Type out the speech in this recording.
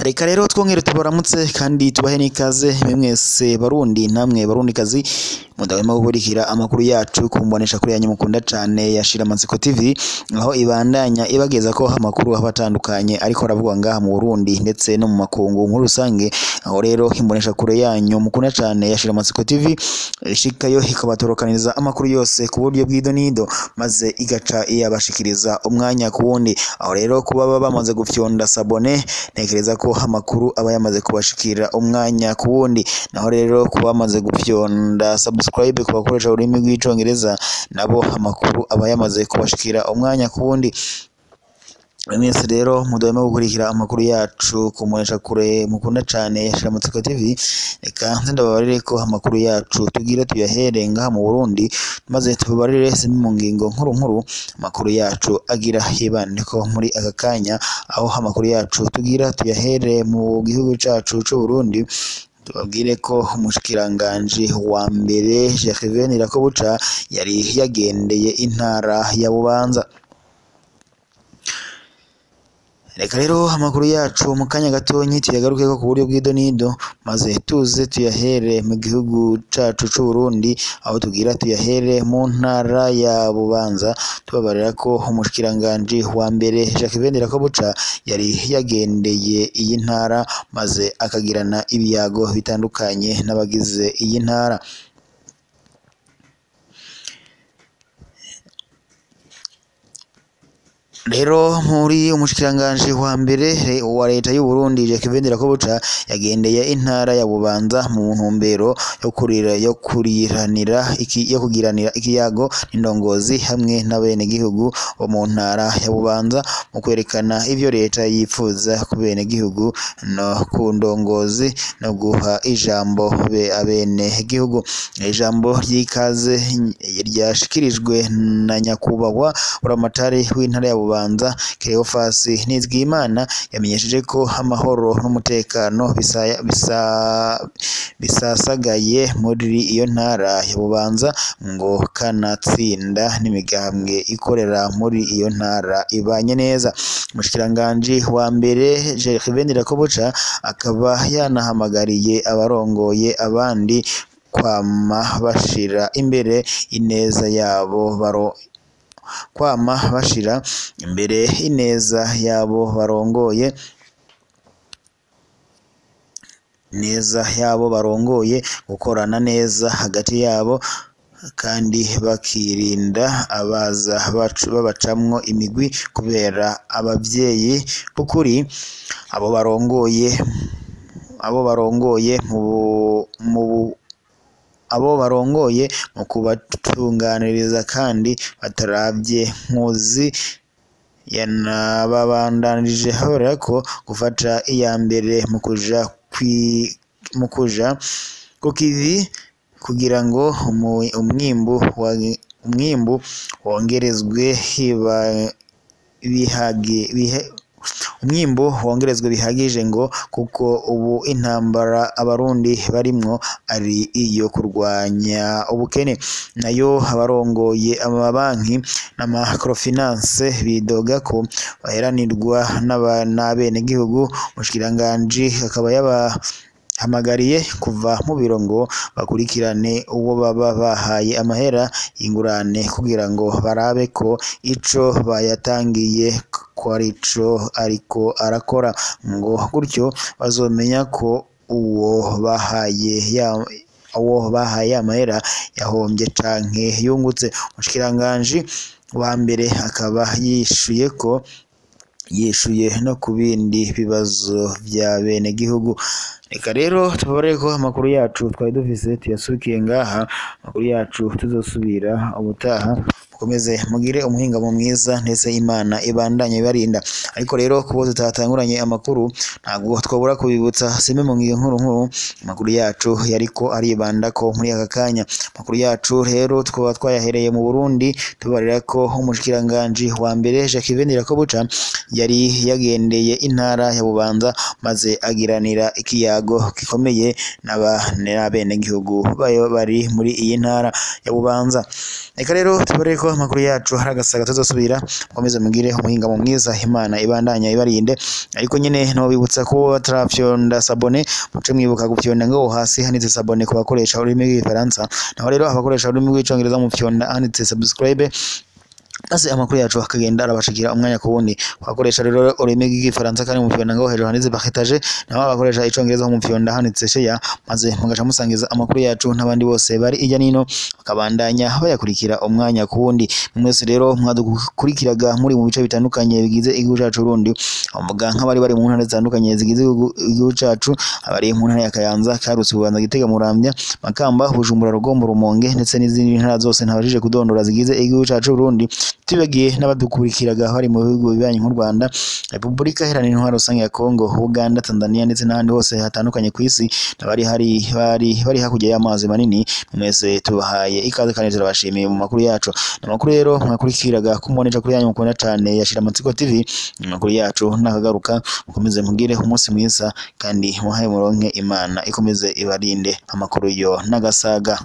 Reka rero twongere tubaramutse kandi tubahe n'ikaze mwese Barundi namwe Barundikazi mudahwema gukurikira amakuru yacu kumbonesha kuri yanyu mukunda cane ya Shiramatsiko TV, aho ibandanya ibageza ko amakuru aba atandukanye ariko aravugwa ngaha mu Burundi ndetse no mu makungu muri rusange. Aho rero imbonesha kure yanyu mukunda cane ya Shiramatsiko TV ishikayo ikabatorokaniriza amakuru yose ku buryo bw'idonido, maze igaca iyabashikiriza umwanya ku wundi. Aho rero kuba baba bamaze gufyonda sabone, ntekereza ko amakuru aba yamaze kubashikira umwanya ku wundi. Naho rero kuba bamaze gufyonda subscribe ku bakoresha ururimi rw'icongereza, nabo amakuru aba yamaze kubashikira umwanya ku wundi. Mwese rero mudahwema gukurikira amakuru yacu kumbonesha kure mukunda cane ya Shiramatsiko TV, reka nze ndababarire ko amakuru yacu tugira tuyahere ngaha mu Burundi, maze tubabarire zimwe mu ngingo nkuru nkuru amakuru yacu agira hibandeko muri aka kanya, aho amakuru yacu tugira tuyahere mu gihugu cacu c'Uburundi. Tubabwire ko umushikiranganji wa mbere Gervais Ndirakobuca yari yagendeye intara ya Bubanza. Reka rero amakuru yacu mu kanya gatonyi tuyagarukeko ku buryo bw'idonido, maze tuze tuyahere mu gihugu cacu c'Uburundi, aho tugira tuyahere mu ntara ya Bubanza, tubabarira ko umushikiranganji wa mbere Gervais Ndirakobuca yari yagendeye iyi ntara, maze akagirana ibiyago bitandukanye n'abagize iyi ntara. Rero muri umushikiranganji wa mbere wa leta y'u Burundi Gervais Ndirakobuca yagendeye intara ya Bubanza mu ntumbero yo kurira yo kuriranira iki yo kugiranira ikiyago n'indongozi hamwe n'abenegihugu bo mu ntara ya Bubanza, mu kwerekana ivyo leta yipfuza ku benegihugu no ku ndongozi, no guha ijambo be abenegihugu. Ijambo ry'ikaze ryashikirijwe na nyakubahwa Buramatari w'intara ya Bubanza Cleophas Nizigiyimana, yamenyesheje ko amahoro n'umutekano bisasagaye muri iyo ntara ya Bubanza, ngo kanatsinda n'imigambwe ikorera muri iyo ntara ibanye neza. Umushikiranganji wa mbere Gervais Ndirakobuca akaba yanahamagariye abarongoye abandi kwama bashira imbere ineza yabo kwama bashira imbere ineza yabo barongoye neza yabo barongoye, gukorana neza hagati yabo, kandi bakirinda abaza babacamwo imigwi kubera abavyeyi b'ukuri abo barongoye abo barongoye mu kubatunganiriza kandi bataravye nkuzi. Yanababandanije abarira ko gufata iya mbere mu kuja ku kivi kugira ngo umwimbu wongerezwe umwimbu wongerezwe bihagije, ngo kuko ubu intambara abarundi barimwo ari iyo kurwanya ubukene. Nayo abarongoye amabanki n'amacrofinance bidoga ko baheranirwa n'abenegihugu. Umushikiranganji akaba yabahamagariye kuva mu biro ngo bakurikirane uwo baba bahaye amahera y'ingurane, kugira ngo barabe ko ico bayatangiye ko arico ariko arakora, ngo gutyo bazomenya ko uwo bahaye amahera yahombye canke yungutse. Umushikiranganji wa mbere akaba yishuye no ku bindi bibazo vya benegihugu. Reka rero tubabarire ko amakuru yacu twari dufise tuyasubikiye ngaha. Amakuru yacu tuzosubira ubutaha. Mukomeze mugire umuhingamo mwiza, ndetse Imana ibandanye ibarinda. Ariko rero kubo tutatanguranye amakuru ntabwo twabura kubibutsa simwe mu ngingo nkuru nkuru amakuru yacu yariko aribanda ko muri aka kanya. Amakuru yacu rero twaba twayahereye mu Burundi, tubarira ko umushikiranganji wa mbere Gervais Ndirakobuca yari yagendeye intara ya Bubanza, maze agiranira ikiyago gikomeye n'abenegihugu bayo bari muri iyi ntara ya Bubanza. Reka rero tubarire ko ko amakuru yacu hari agasaga tuzosubira. Mukomeze mugire umuhingamo mwiza, Imana ibandanya ibarinde. Ariko nyene nobibutsa ko batarafyonda s'abonner, muce mwibuka gufyonda ngaho hasi handitse s'abonner ku bakoresha ururimi rw'igifaransa, naho rero abakoresha ururimi rw'icongereza mufyonda handitse subscribe, maze amakuru yacu akagenda arabashikira umwanya ku wundi. Abakoresha rero ururimi rw'igifaransa kandi mufyonda ngaho hejuru handitse partager, naho abakoresha icongereza mufyonda handitse share, maze mugaca musangiza amakuru yacu n'abandi bose bari ijya nino, bakabandanya bayakurikira umwanya ku wundi. Mwese rero mwadukurikiraga muri mu bice bitandukanye bigize igihugu cacu Burundi, mvuga nk'abari bari mu ntara zitandukanye zigize igihugu cacu, abari mu ntara ya Kayanza, Karusi, Bubanza, Gitega, Muramvya, Makamba, Bujumbura, Rugombo, Rumonge ndetse n'izindi ntara zose ntabashije kudondora zigize igihugu cacu Burundi. Tubagiye n'abadukurikiraga bari mu bihugu bibanyi nk'u Rwanda, Repubulika Iharanira Intwaro Rusange ya Kongo, Uganda, Tanzania ndetse n'ahandi hose hatandukanye ku isi, n'abari hari bari bari hakurya y'amazi manini, mwese tubahaye ikaze kandi turabashimiye mu makuru yacu. Amakuru rero mwakurikiraga kumbonesha kuri yanyu mukunda cane ya Shiramatsiko TV, amakuru yacu nakagaruka. Mukomeze mugire umunsi mwiza kandi muhaye muronke, Imana ikomeze ibarinde. Amakuru yo n'agasaga.